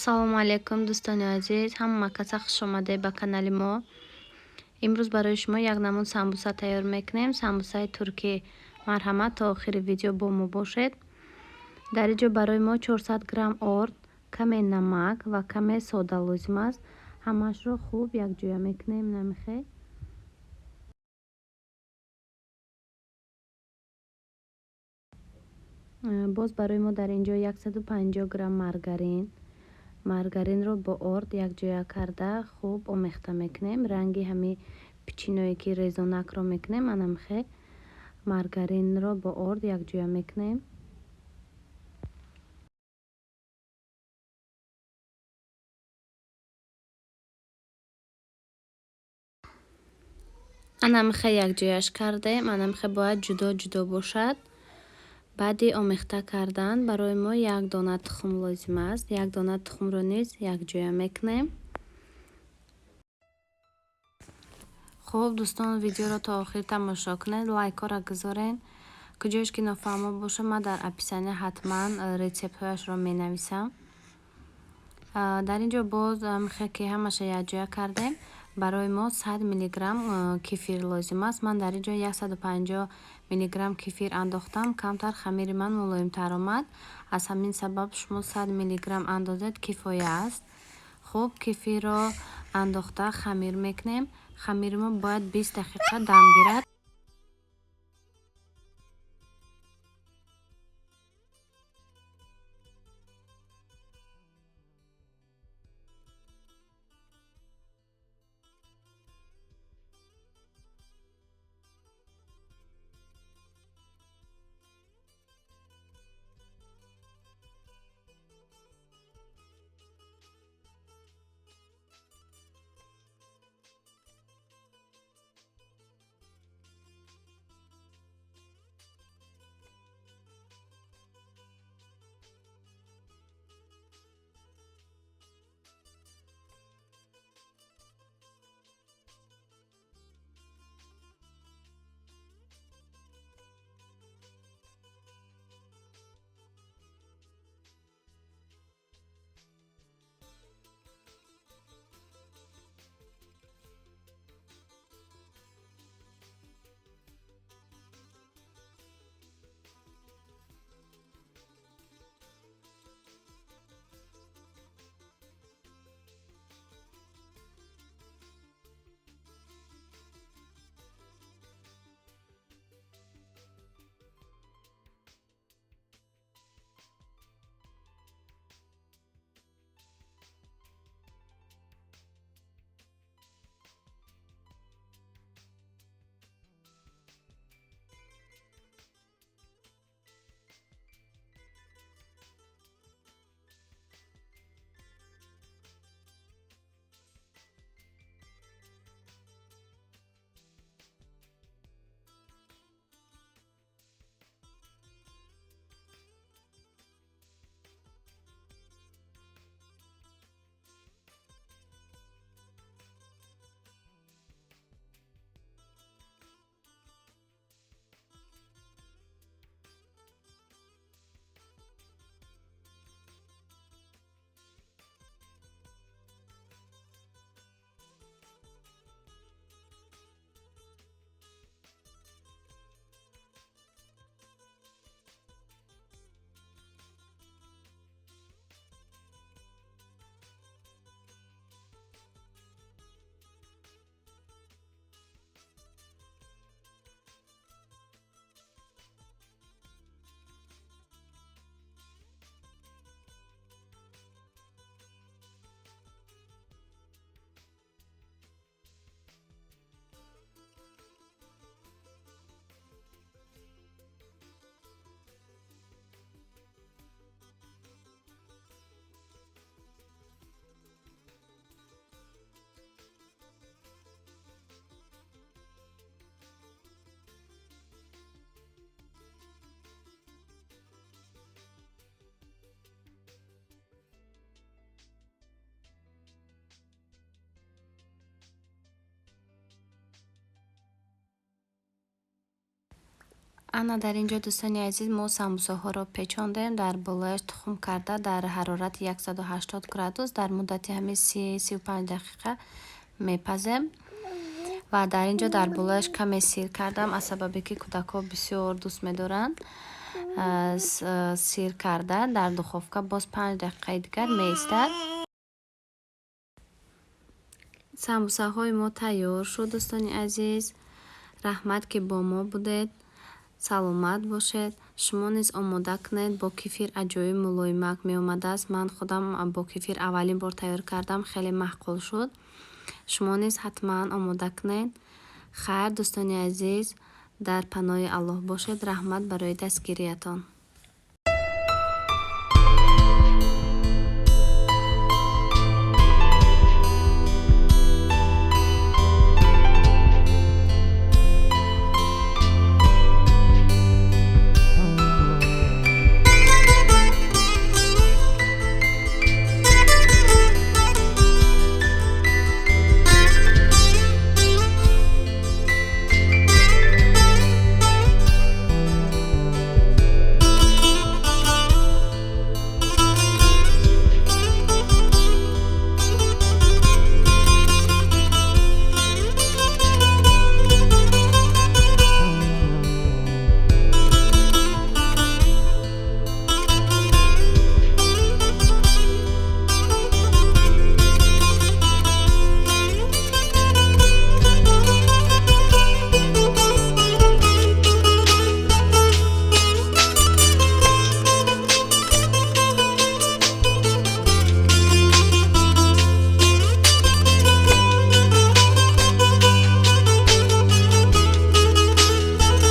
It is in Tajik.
Ассалому алайкум, дӯстони азиз, ҳама каса хуш омадед ба канали мо. Имрӯз барои шумо як намуд самбуса тайёр мекунем, самбусаи туркӣ. Марҳамат, то охири видео бо мо бошед. Дар ин ҷо барои мо 400 грамм орд, каме намак ва каме сода лозим аст. Ҳамаашро хуб якҷоя мекунем, намихе. Боз барои мо дар ин ҷо 150 грамм маргарин. Маргаринро бо орд якҷоя карда хуб омехта мекунем. Ранги ҳами пичиное ки резонакро мекунем, анамихе маргаринро бо орд якҷоя мекунем. Анамихе якҷояш кардем, анамихе бояд ҷудо ҷудо бошад. Баъди омехта кардан барои мо як дона тухм лозим аст. Як дона тухмро низ якҷоя мекунем. Хуб, дӯстон, видеоро то охир тамошо кунед, лайкҳоро гузоред. Куҷоеш ки нофаҳмо бошад, ман дар описания ҳатман рецептҳояшро менависам. Дар ин ҷо боз мехоҳем ки ҳамаша якҷоя кардем. Барои мо 100 миллиграмм кефир лозим аст. Ман дар ин ҷо 150 миллиграмм кефир андохтам. Камтар хамири ман мулоимтар омад. Аз ҳамин сабаб шумо 100 миллиграмм андозед, кифоя аст. Хуб, кефирро андохта хамир мекунем. Хамири мо бояд 20 дақиқа дам гирад. Ана дар ин ҷо, дӯстони азиз, мо самбусаҳоро печондем, дар болояш тухм карда, дар ҳарорати 180 градус дар муддати ҳамин 30-35 дақиқа мепазем. Ва дар ин ҷо дар болояш каме сир кардам, аз сабабе ки кӯдакҳо бисёр дӯст медоранд. Сир карда, дар духовка боз 5 дақиқаи дигар меистад. Самбусаҳои мо тайёр шуд, дӯстони азиз. Раҳмат, ки бо мо будед. Саломат бошед. Шумо низ омода кунед, бо кефир аҷоиб мулоимак меомадааст. Ман худам бо кефир аввалин бор тайёр кардам, хеле маъқул шуд. Шумо низ ҳатман омода кунед. Хайр, дӯстони азиз, дар паноҳи Аллоҳ бошед. Раҳмат барои дастгириятон.